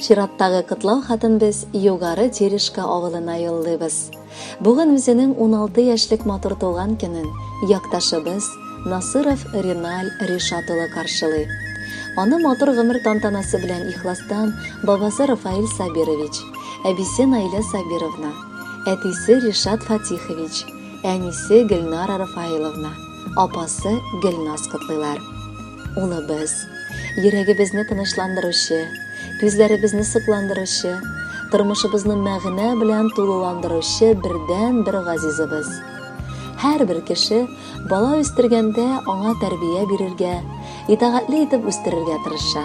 Чираттагы котлау хатын без Югары Терешка авылына юллыйбыз. Бүген үзенең 16 яшьлек матур туган көнен якташыбыз Насыров Риналь Ришат улы каршылый. Аны матур гомер тантанасы белән ихластан бабасы Рафаэль Сабирович, әбисе Наилә Сабировна, әтисе Ришат Фатихович, әнисе Гөлнара Рафаиловна, апасы Гөлназ котлыйлар. Улыбыз, йөрәгебезне тынычландыручы, күзләребезне сокландыручы, тормышыбызны мәгънә белән тулыландыручы бердәнбер газизыбыз. Һәрбер кеше бала үстергәндә аңа тәрбия бирергә, итагатьле итеп үстерергә тырыша.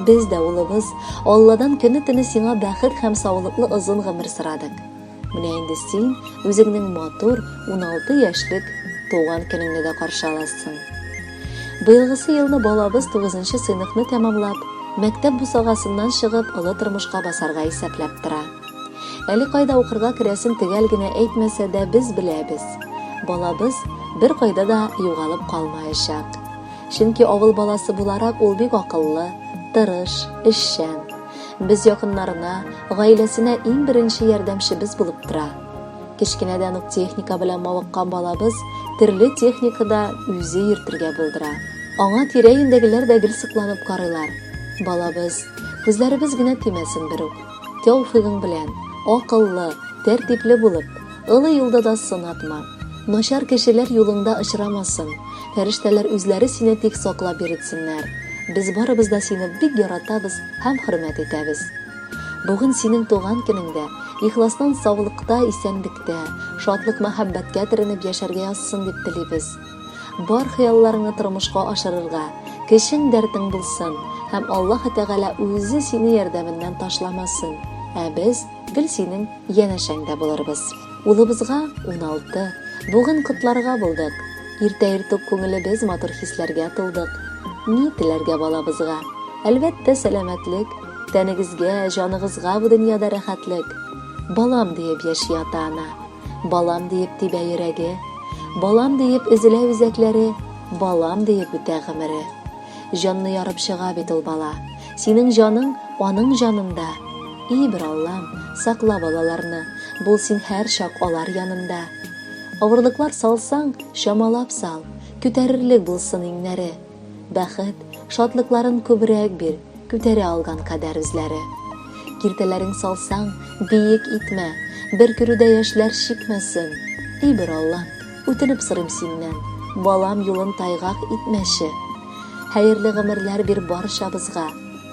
Без дә, улыбыз, Алладан көне-төне сиңа бәхет һәм саулыклы озын гомер сорадык. Менә инде син үзеңнең матур 16 яшьлек туган көнеңне дә каршы аласың. Быелгысы елны балабыз тугызынчы сыйныфны тәмамлап, мәктәп бусагасыннан чыгып, олы тормышка басарга исәпләп тора. Әле кайда укырга керәсен төгәл генә әйтмәсә дә, без беләбез, балабыз беркайда да югалып калмаячак. Чөнки авыл баласы буларак ул бик акыллы, тырыш, эшчән. Без якыннарына, гаиләсенә иң беренче ярдәмчебез булып тора. Кечкенәдән үк техника белән мавыккан балабыз төрле техникада үзе йөртергә булдыра. Аңа тирә-юньдәгеләр дә гел сокланып карыйлар. Балабыз, күзләребез генә тимәсен берүк. Тәүфыйгың белән, акыллы, тәртипле булып, олы юлда да сынатма. Начар кешеләр юлыңда очрамасын. Фәрештәләр үзләре сине тик саклап йөретсеннәр. Без барыбыз да сине бик яратабыз һәм хөрмәт итәбез. Бүген синең туган көнеңдә, ихластан саулыкта, исәнлектә, шатлык-мәхәббәткә төренеп яшәргә язсын дип телибез. Бар хыялларыңны тормышка ашырырга көчең-дәртең булсын һәм Аллаһы Тәгалә үзе сине ярдәменнән ташламасын, ә без гел синең янәшәңдә булырбыз. Улыбызга 16, бүген котларга булдык. Иртә-иртүк күңелебез матур хисләргә тулдык. Ни теләргә балабызга? Әлбәттә, сәламәтлек, тәнегезгә, җаныгызга бу дөньяда рәхәтлек. Балам диеп яши ата-ана. Балам диеп тибә йөрәге. Балам диеп өзелә үзәкләре. Балам диеп үтә гомере. Җанны ярып чыга бит ул бала. Синең җаның аның җанында. И бер Аллам, сакла балаларны, бул син һәрчак алар янында. Авырлыклар салсаң, чамалап сал, күтәрерлек булсын иңнәре. Бәхет, шатлыкларын күбрәк бир, күтәрә алган кадәр үзләре. Киртәләрең салсаң, биек итмә, бер керүдә яшьләр чикмәсен. И бер Аллам, үтенеп сорыйм синнән, балам юлын тайгак итмәче. Хәерле гомерләр бир барчабызга,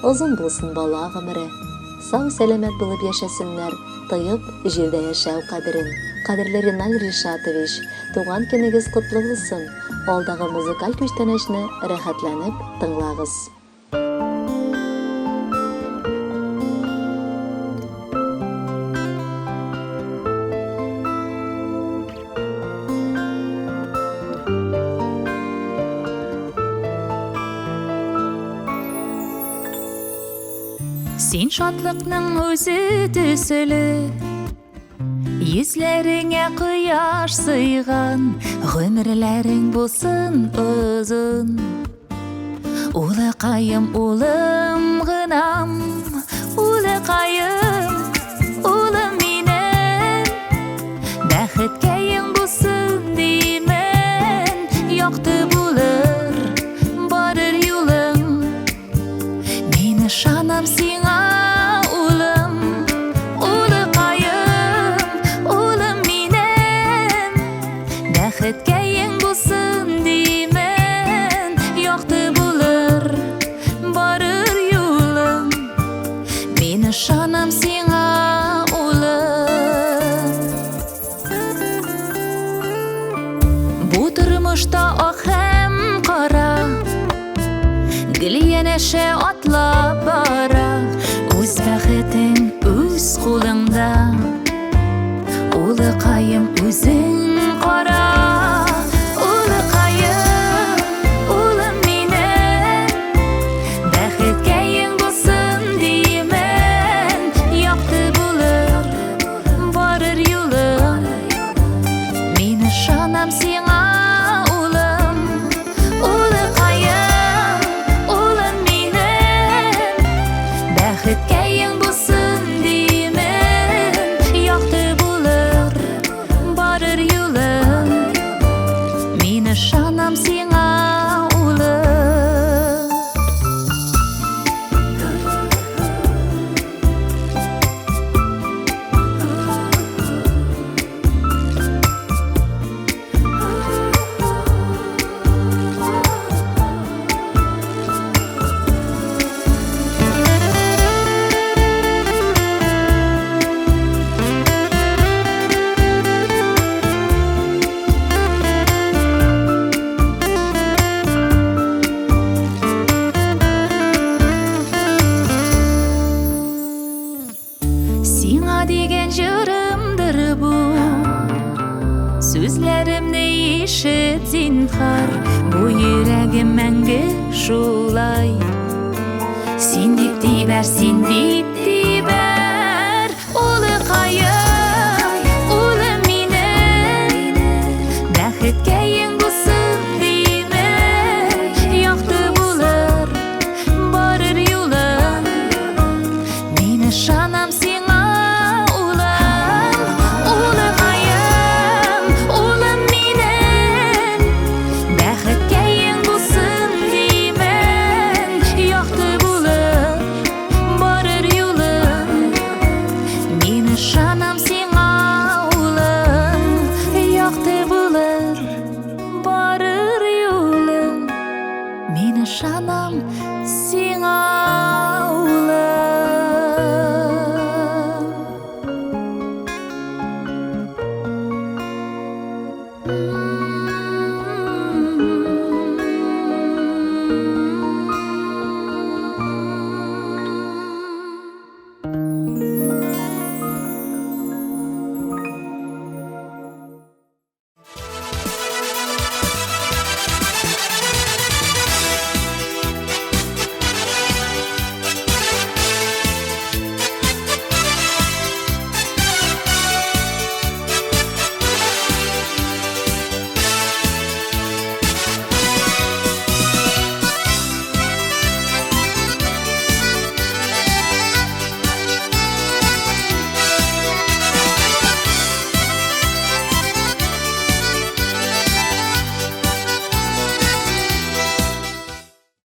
озын булсын бала гомере. Сау-сәламәт булып яшәсеннәр, тоеп, җирдә яшәү кадерен. Кадерле Риналь Ришатович, туган көнегез котлы булсын! Алдагы музыкаль күчтәнәчне рәхәтләнеп тыңлагыз. Син шатлыкның үзе төсле, Йөзләреңә кояш сыйган, Гомерләрең булсын озын. Улыкаем, улым гынам, Улыкаем, улым минем, Бәхеткәең булсын димен, Якты булыр барыр юлың. Мин ышанам сиңа, улым, Улыкаем, улым минем, Бәхеткәең булсын димен, Якты булыр барыр юлың. Мин ышанам сиңа, улым. Бу тормышта ак һәм кара Гел янәшә атлап бара. Үз бәхетең үз кулыңда, Улыкаем, үзең кара. Улыкаем, улым минем, Бәхеткәең булсын димен, Якты булыр барыр юлың. Мин ышанам сиңа, улым, Улыкаем, улым минем. шулай. Син дип тибәр, син дип тибәр, улыкаем, улым минем. Бәхеткәең булсын димен, якты булыр барыр юлың. Мин ышанам сиңа, улым, улыкаем, улым минем. Бәхеткәең булсын димен, якты булыр барыр юлың. Мин ышанам сиңа, улым, якты булыр барыр юлың. Мин ышанам сиңа,